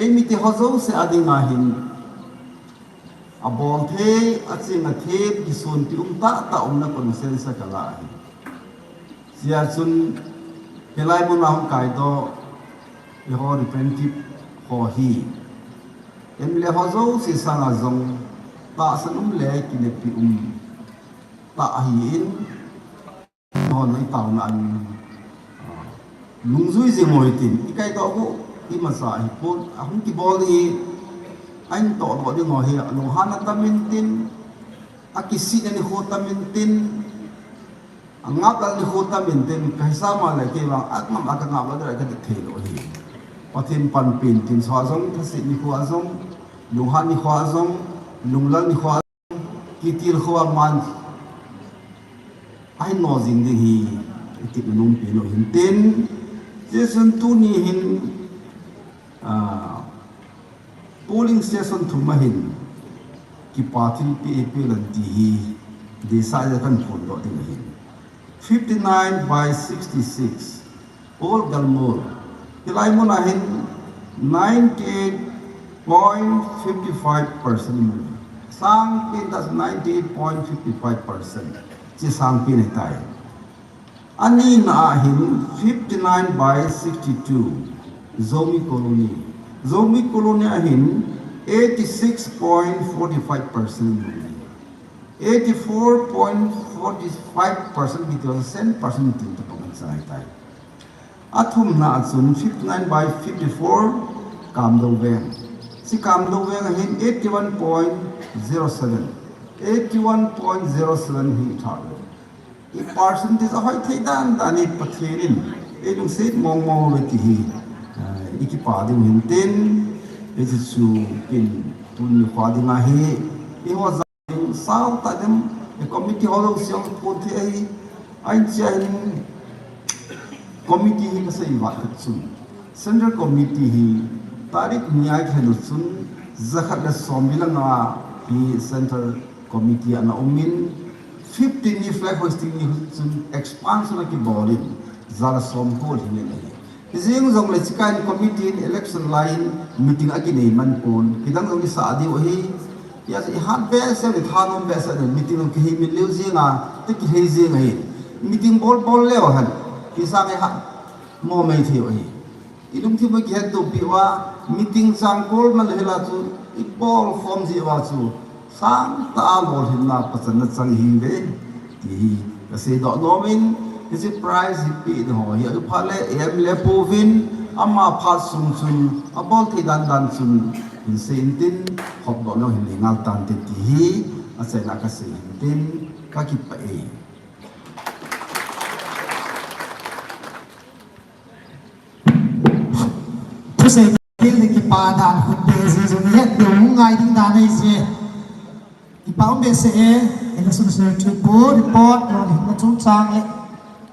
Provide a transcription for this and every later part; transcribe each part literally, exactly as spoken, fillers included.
Eimite ho jouse a dinga hin, abol thei, aching a thei, kisunpi um tahtah umna consensus kala ahi. Hijeh chun, hilai muna hung kaidoh, eiho representative ho hi, M L A ho jouse sanga jong, tahsan um le kinepi um tah ahin, hon i tauna an, ah, lungjui jing u hitin, i kaidoh u, imacha hipon, ahung kibol ding hi, ahin tohdoh ding u hi, alunghanna tam intin, akisihna nikho tam intin, angap lal nikho tam intin, kahisap ma le kei vang, akngam a kangap lal ding ka dik thei lou hi. Pathen panpi intin, soh a jong, thase nikho a jong, lunghan nikho a jong, lunglal nikho a kitilkhou a man ahin no jing ding hi, i tepna nompi lou hintin, hijeh chun tuni hin, ah, polling station thum ahin, kipa thilpeh eipeh un ti hi, deisah a kahin phondoh ding ahin. Fifty-nine by sixty-six. Paul Galmol. Hilai muna hin ninety-eight point fifty-five percent mun. Sangpen, that's ninety-eight point fifty-five percent. Hiche sangpen ahitai. Anina a hin fifty-nine by sixty-two. Zomi Colony. Zomi Colony a hin eighty-six point forty-five percent mun. Eighty-four point forty-five percent kiti a, cent percent tin tapang ahitai. Athumna a chun fifty-nine by fifty-four Kamdou Veng. Hiche Kamdou Veng a hin eighty-one point zero seven. Eighty-one point zero seven hi tha. I percentage ahoi thei dan dan hi Pathen in eilungset mong mong uve ti hi, ah, i kipa diu hintin, hiche chu kin tuni nikho dinga hi, eiho Sao ta dem, e committee ho lo siam pon thei ahi, ahin chia hin committee hi kasei vat khat chun. Central Committee hi tarik ni a kihei u chun, jakhat le somli langa hi Central Committee ana umin, fifteen ni flag hoisting ni chun expansion akibol in, ja le som kol hi ngen ahi. Hijeng jongle hiche kan committee in election lai in meeting akinei man pon, kidang jong isah diu ahi. Hijeh chun ihat behseh le thanom behseh le meeting jong kihei min leu jeng a, ti kihei jeng ahi. Meeting bol bol leu hen, kisang ihat mo mai thei u ahi. Ilungthim u kihettopi uva, meeting chang kol man le hila chu, ibol khom ji uva chu, sangtah a lolhinna pachatna chang ahiuve, ti hi kasei doh nom in, hiche prize hi peh ding ho hi, ahi phat le, M L A pouvin, ama phat sung chun, abol thei dan dan chun, hin sei intin, hop doh lou hin nei ngal tante ti hi, achaina kasei hintin, kakipah e. Thusei thil le kipa dan khut be ji jong het deu hung ngai ding dan ahi je. Kipa um behseh e, election secretary pu report lolhinna chungchang le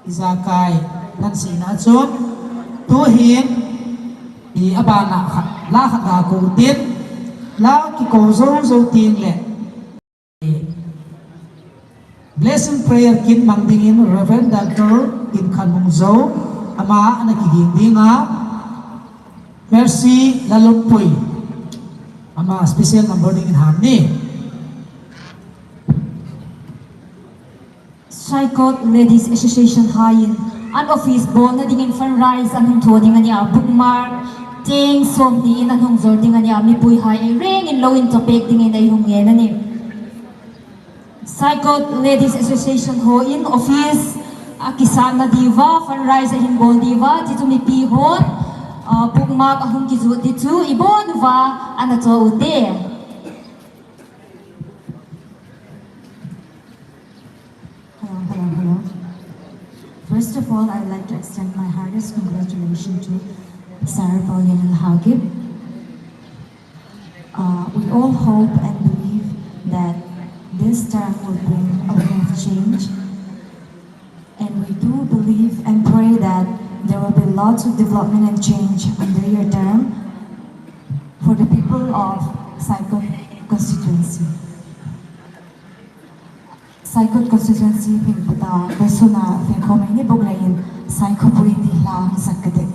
ijakai lhansahna chun. Tuhin, i abana khat, la khat ga kou tin, la kikou jou jou teng le. Blessing prayer kin mang dingin Reverend Doctor Kimkhanmung Zou, ama ana kiging dinga, Mercy Lalunpui, ama special number dingin ham ni. Saikot Ladies Association haiin an office bolna dingin fundraise an hung tho ding ania, bookmark, cheng somni in an hung jol ding ania, mipui hai eirengin lou in topek dingin eihung ngen ahi. Saikot Ladies Association hon office akisatna diuva, fundraise ahin bol diuva, chuchu mipi hon, ah, bookmark ahung kijot ding chu ibon uva ana cho ute. Hello, hello, hello. First of all, I'd like to extend my heartiest congratulations to Sarah Pauline Al Hagib. Uh, we all hope and believe that this term will bring a lot of change. And we do believe and pray that there will be lots of development and change under your term for the people of Saikot constituency. Saikot constituency phin pata, Besuna, Phinkhomei ni bok lain, Saikot pui ni lang sakate.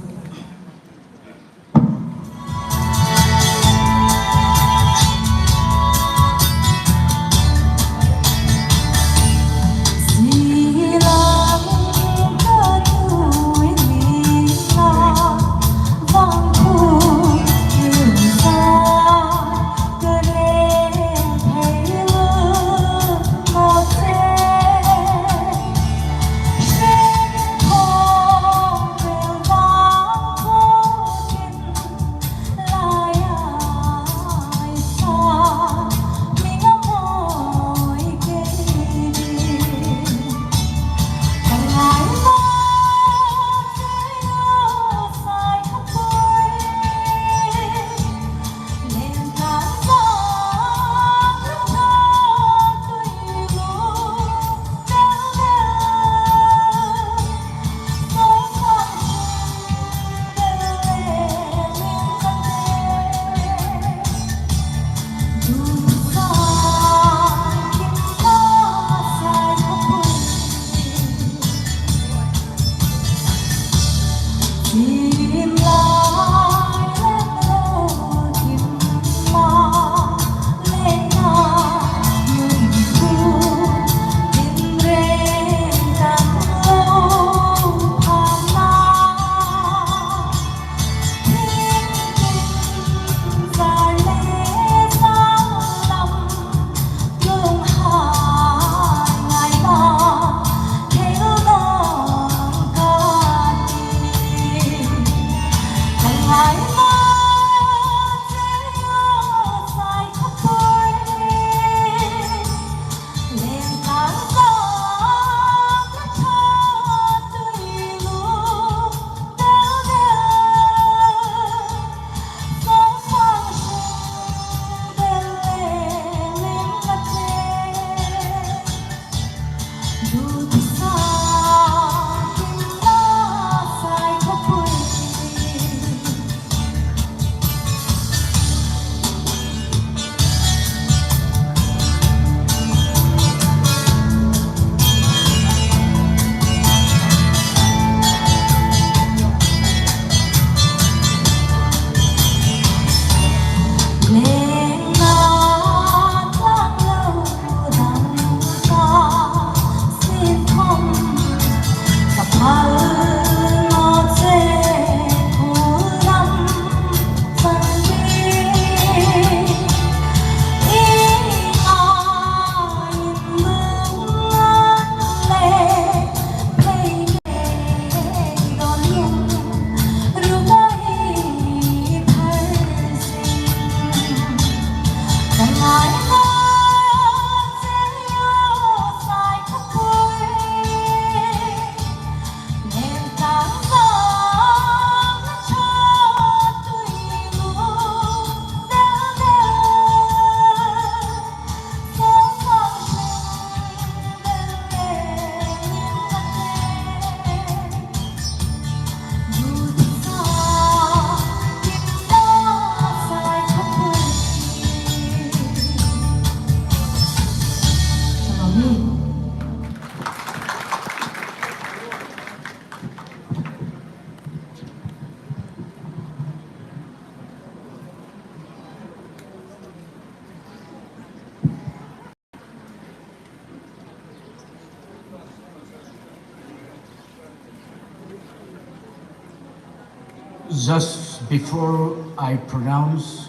Just before I pronounce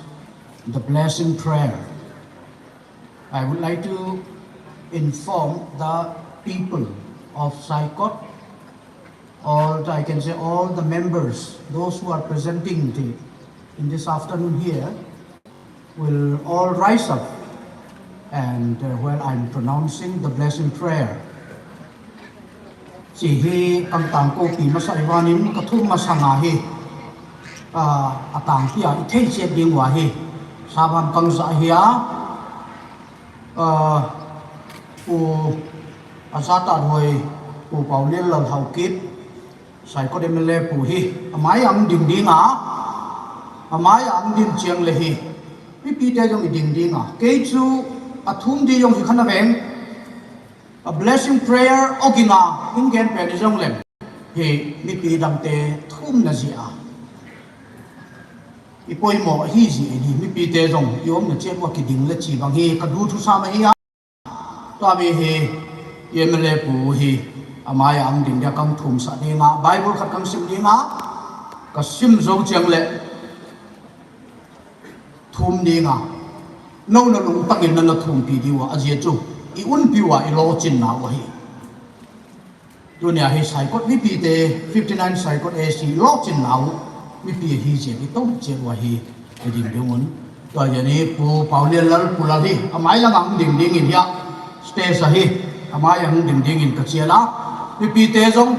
the blessing prayer, I would like to inform the people of Saikot, all the, I can say all the members, those who are presenting the, in this afternoon here, will all rise up and uh, while I'm pronouncing the blessing prayer. Hiche hi kang tangkopi masa ivanin kathum masanga hi uh, atangpia ithei chet ding uva hi. Sabam kang za hi a uh, u azata hoi u Paulin Lal Haokip Saikot M L A pu hi, amai ang ding ding a, amai ang ding chiang le hi, mipite jong i ding ding a. Kei chu athum di jong hi khan a veng, a blessing prayer ogin a, in gen pen i jong le. Hi, mipi dangte thum na ji a. I poimo hi ji in hi, mipite jong, i om na chiang wa ki ding le chi bang hi, ka du thu sa ma hi a. Tua mi hi, M L A pu hi, amai ang ding dia kang thum sa ding a, Bible khat kang sim ding a, ka sim zo chiang le thum ding a, no na lung tangin na na thum pi diu a, a jia chu, i un pi wa i lo chin na wa hi. Tunia hi Saikot mipite, fifty nine Saikot A C lo chin na u, mipi hi jia i to jia wa hi. Ka ding ding un. Tua jani pu Paulin Lal pu Lal hi, amai lang ang ding ding in hia. Stage a hi, amai ang ding ding in ka chia la. Mipite jong,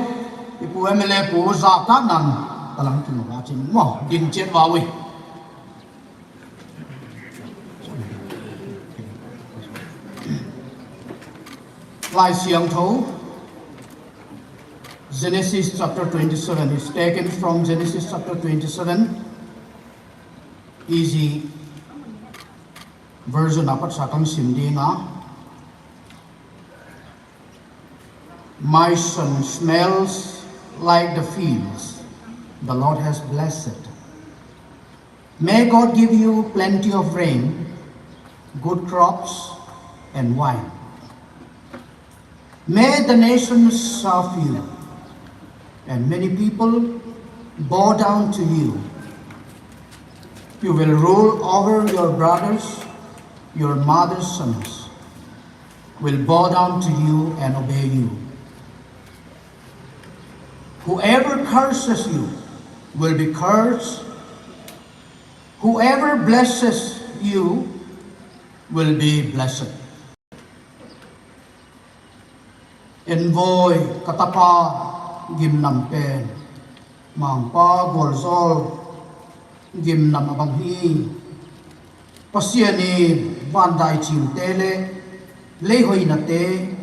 i pu M L A pu za ta nan, ka lang kin wa chin mo, ding chet wa wi. Lai Siangtho, Genesis chapter twenty-seven is taken from Genesis chapter twenty-seven. Easy version apat sa kang sim ding a. My son smells like the fields the Lord has blessed. May God give you plenty of rain, good crops, and wine. May the nations serve you, and many people bow down to you. You will rule over your brothers, your mother's sons will bow down to you and obey you. Whoever curses you will be cursed. Whoever blesses you will be blessed. Envoy ka tapa gimnam pen, Mangpa Gualzol gimnam abang hi. Pasian in vandai chingte le, lei hoinate,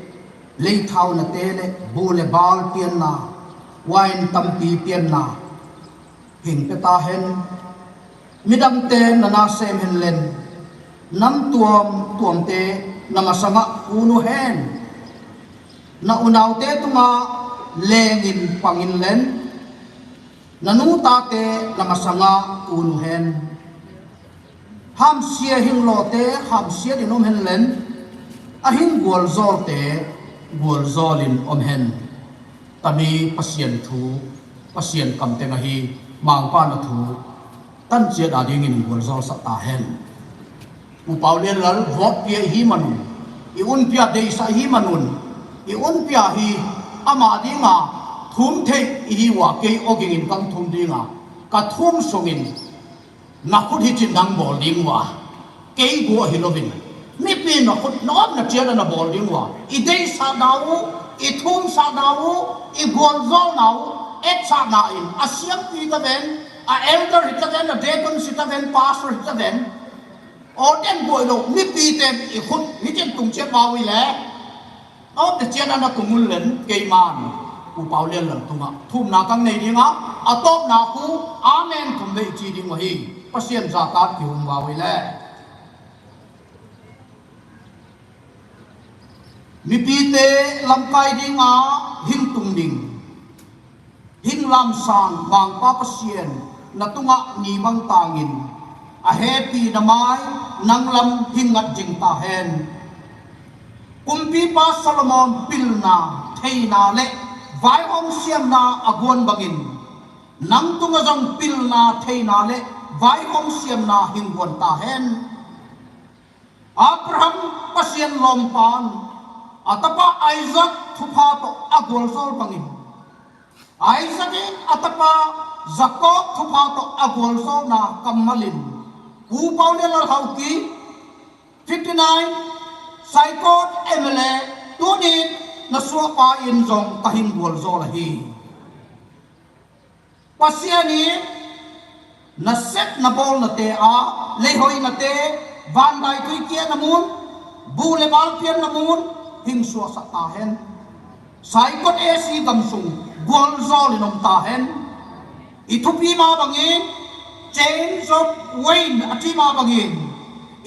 lei thaunate le, bu le bal pianna, wine tampi pianna, hing pe ta hen. Midangte na nasem hen len, nam tuam tuamte na masanga un u hen. Na unaute tunga lengin pangin len, na nu tate na masanga un u hen. Hamsia hing lote hamsia din om hen len, a hing gualzol te gualzol in om hen. Tami Pasian thu, Pasian kam teng ahi, Mangpa na thu, tan chiat a dingin gualzol sak ta hen. U Pau Lian Lal, vote pia hi manun, i un pia deisa hi manun, i un pia hi ama dinga, thum thei i hi wa kei oging in kang thum dinga, ka thum sungin, na khut hi chin dang bol ding wa, kei gua hi lovin. Mipi na khut na om na chian na bol ding wa, i deisa nau, i thum sa nau, i gualzol nau, et sa na in, a siampi ta ven, a elder hi ta ven, a deacon si ta ven, pastor hi ta ven. Ordain boi lo, mipi ten i khut hi chin tung chiat mau i le. Aw, te chian ana tung ul len, keiman, U Pau Lian Lal tunga thumna kang nei dinga, a tawpna khu, amen, thum vei chi ding ahi, Pasian zata kihum vau ile. Mipite lamkai dinga hing tung ding. Hing lamsang Mangpa Pasian, na tunga ni mang tangin, a hepi na mai, nang lam hing ngat jing ta hen. Kumpipa Solomon pilna, theina le, vaihom siamna a guan bangin, Nang tunga jong pilna, theina le vaihom siamna hing guan tahen. Abraham Pasian lompan, atapa Isaac thupha toh agualjol bangin, Isaac in atapa Jacob thupha toh agualjolna kammalin, Pu Paulelal Haokip, fifty-nine, Saikot M L A, tunin nasuahpa in jong kahin gualjol ahi. Pasian in nasep nabolna te a, leihoina te, vandai tui kiatna mun, bu le bal pianna mun, hing suahsah tahen. Saikot A C gamsung gualjol in um tahen. I thupi ma bangin, change of wind ati ma bangin,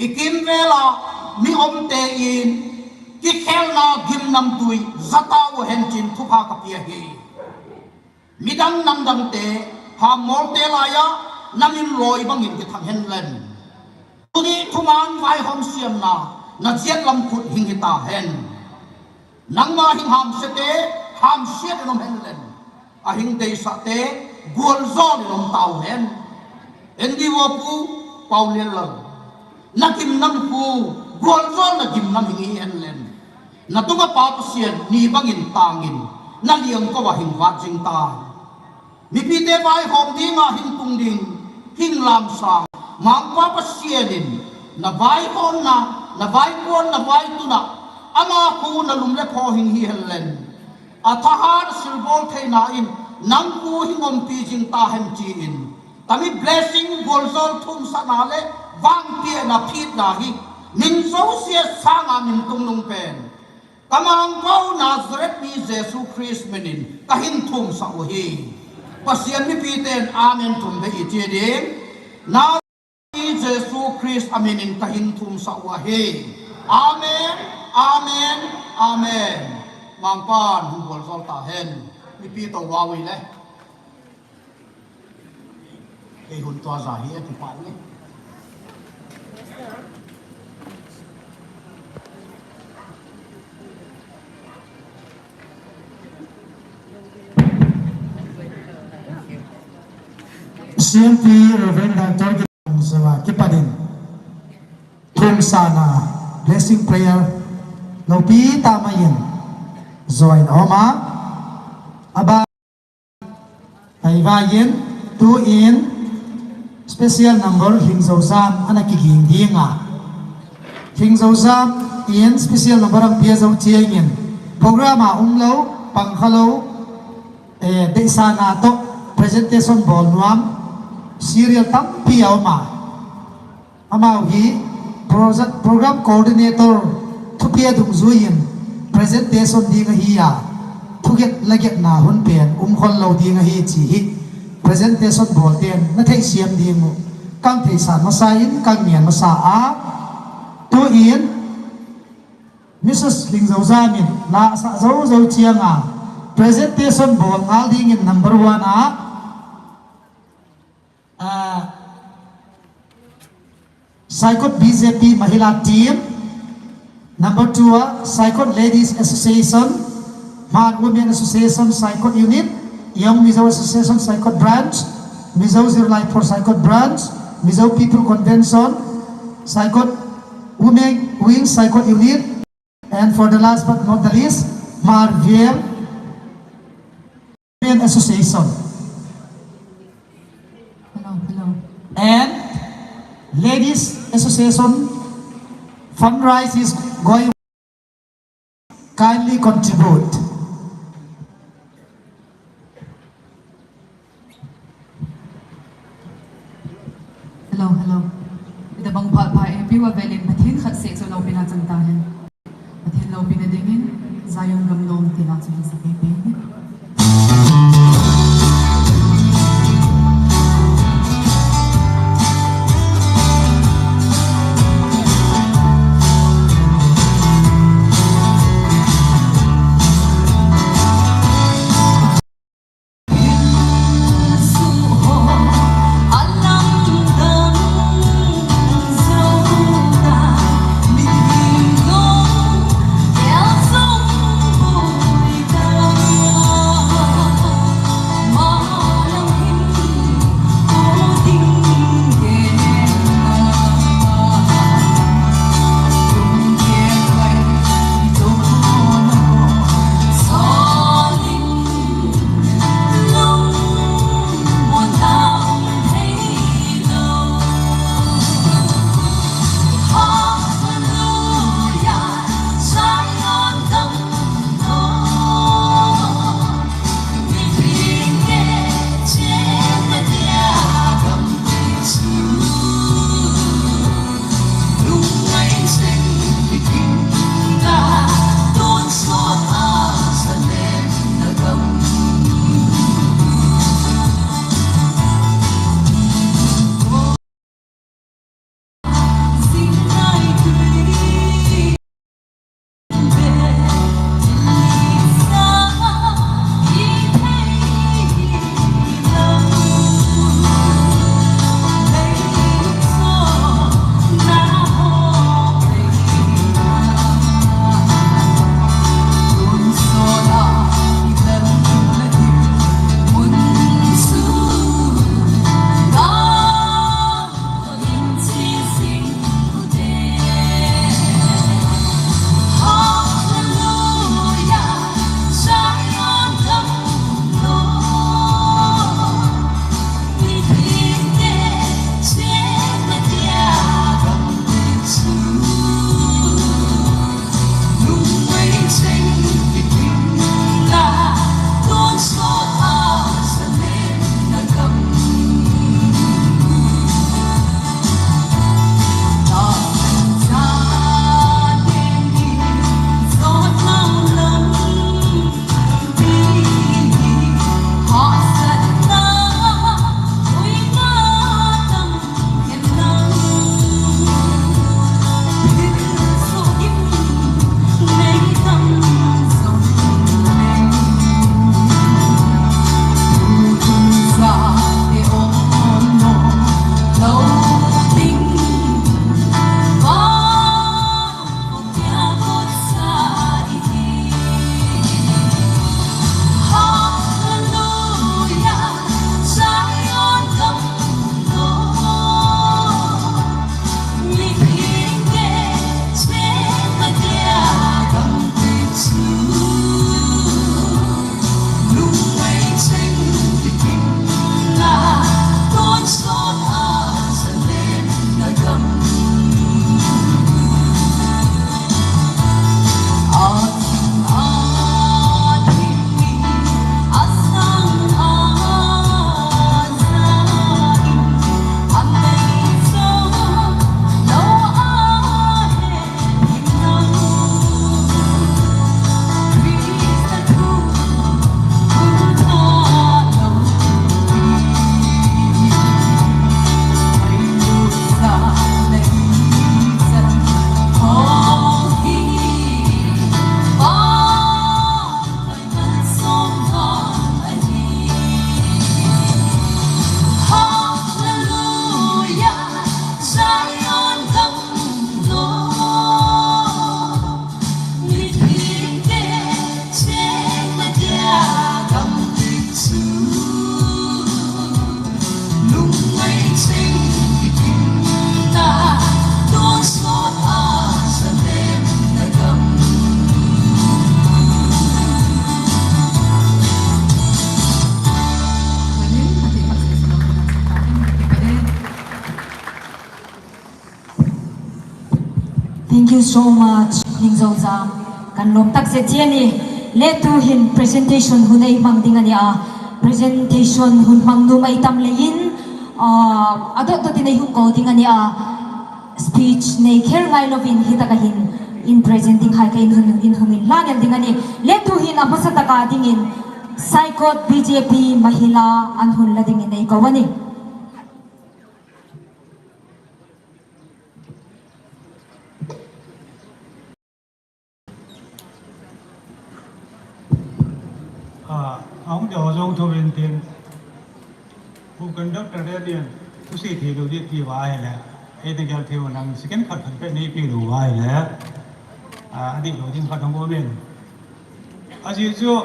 i kimvel a mi umte in kikhelna gimnamtui ja tauhen tin thupha kapeh ahi. Midang namdangte, hammolte laiya namin loi bangin kithang henlang. Tuni thuman vaihom siamna najet lam khut hing hitahen. Nangma hing hamsete hamset in um henlang. Ahing deisahte gualjol in um tauhen. N D O Pu Paulelal, na gimnam khu gualjolna gimnam hing hihen lang. Na tunga Pa Pasian ni bangin tangin, na liangkou a hing vat jing tan. Mipite vaihom dinga hing tung ding, hing lamsang, Mangpa Pasian in na vaihomna, na vaikon, na vaituna, ama khu na lum le pho hing hihen lang. Athahat a silbol theina in nang khu hing umpi jing tahen tin, tami blessing, gualjol, thumsahna le vangpiahna, phetna hi min jouse sanga min tungnung pen ka Mangpau Nazareth mi Jesu Christ minin kahin thumsah u ahi. Pasian mipiten amen thum vei iti ding. Na Jesu Christ a minin kahin thumsah u ahi. Amen, amen, amen. Mangpan hung gualjol tahen. Mipi tou vang uvin le. Kei hun tua ja hi ati pa ni. C M P Reverend Doctor Sewa kipanin thumsahna blessing prayer loupi tah maiin join a um a, aba, aivaiin tuin special number Lhingjoujam ana kiging dinga, Lhingjoujam in special number ahung pia jou chengin program a umlou, pangkhalou, eh, deisahna toh presentation bol nuam serial tampi a um a, amau hi proje-, program coordinator thupia dungjuiin presentation ding ahi a, thuget lagetna hun pen umkhol lou ding ahi chi hi presentation bol ten na theisiam ding u, kang theisan masa in kang ngen masa a, tuin Missus Lhingjoujam in la asah jou jou chengin presentation bol ngal dingin number one a, ah, Saikot B J P Mahila Team, number two a Saikot Ladies Association, Hmar Women Association Saikot Unit, Young Mizo Association Saikot Branch, Mizo Zirlai Phor Saikot Branch, Mizo People Convention, Saikot Women Wing Saikot Unit, and for the last but not the least, Hmar Vem Women Association. Hello, hello. And Ladies Association fundraise is going. Kindly contribute. Hello, hello. Itabang pha pha e, piu avelin Pathen khat seh chu loupina chang tahen. Pathen loupina dingin Zion gam nom tila chu hin sakei pe. Thank you so much, Ningzou Zam. Kan lom tak zet jia ni. Le tu hin presentation hun ei mang ding a ni a. Presentation hun mang nu mai tam le in, ah, adot dot in ei hung ko ding a ni a. Speech nei kher ngai lovin hi taka hin in presenting hai ka in hun in hung in lang el ding a ni. Le tu hin a masa taka ding in Saikot B J P Mahila an hun la ding in ei ko a ni. Ah, ahung dia ho jong thu ven tin. Pu conductor te nin, pu si thi lo di ti va hi le. Ei te gel thi nang second khat khat pe ni pi lo va hi le. Ah, adi lo ding khat hong ko min. Ajeh chu,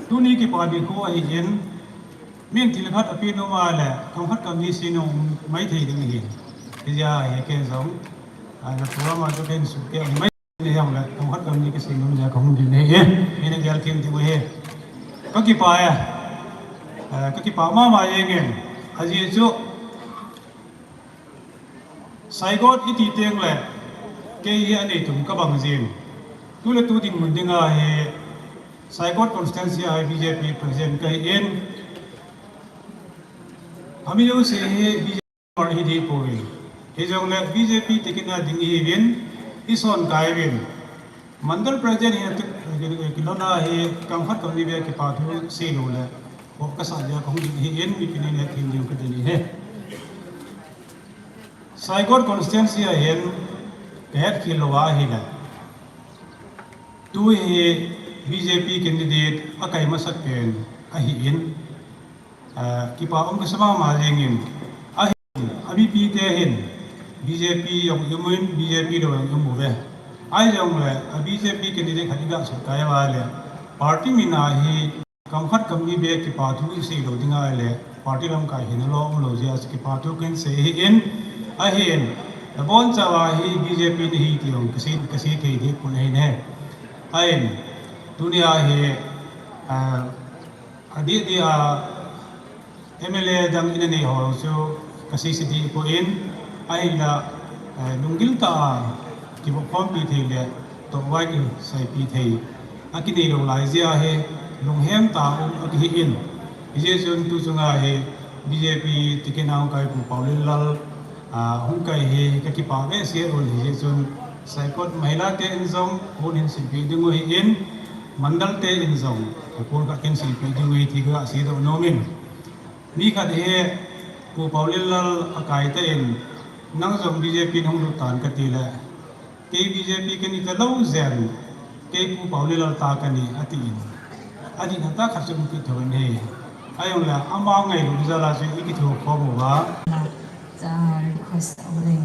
tuni kipa di ko ahi in, min thil khat api nom a le, kam khat kam ni si nom mai thei ding hi. Ti ja hi ken jong. Ah, na program a chu ken su ke mai. Ni hiam le, kam khat kam ni ka sing nom ja ka hung din he, he. He na gel thim ti mo he. Ka kipa ya. Eh, ka kipa mama ye ngen. Ajeh chu, Saikot i ti teng le, kei hi anei tum ka bang jin. Tu le tu ding mun ding a he, Saikot constituency a B J P president ka hi in. Ami yo se he B J P hi di pouvin. Hijongle B J P ticket a ding ihiuvin, ison kaiyuvin. Mandal president hi kilona hi kam khat kam ni ve kipa thu sei lou le. Ho ka sa dia ka hung ding hi in mi pinin he thim ding ka ding hi. Saikot constituency a hin ka het khel lou ahi le. Tu hi B J P candidate a kai masat pen ahi in. Ah, kipa um ka sa mama jing in. Ahin, a B J P te hin, B J P jong i um in, B J P lou jong i um uve. Ahi jongle, a B J P candidate khat i ga sut kai va le, party min a hi, kam khat kam ni ve kipa thu i sei lou ding a le, party lamkai hin lo um lou jeh a kipa thu ken sei hi in, ahin, na bon chawa hi B J P ni hi ti jong ka sei, ka sei thei di pun ahi ne. Ahin, tuni a hi, ah, Adih dih a M L A dang in anei ho chu ka sei sei dih poi, ahinla, eh, lunggil tah a kivop khompi thei le tohvai kiseipi thei a kinei lou lai jeh a hi lunghem tah a um a kihi in. Hijeh chun tu chunga hi B J P ticket a hung kai Pu Paolienlal, ah, hung kai hi ka kipah behseh un, hijeh chun Saikot Mahila te in jong hun hin silpeh ding u ahi in, Mandal te in jong, ka kon ka kin silpeh ding u ahi ti ka seidoh nom in. Mi khat hi Pu Paolienlal a kai ta in, nang jong B J P na hung lut tan ka ti le, kei B J P ka ni ta lou jeh in, kei Pu Paolienlal ta ka ni a ti in. Adih na tah khat chu hung kithou in ahi. Ahijongle ama ngailut jal a chu i kithou khom uva. Cha request a um in.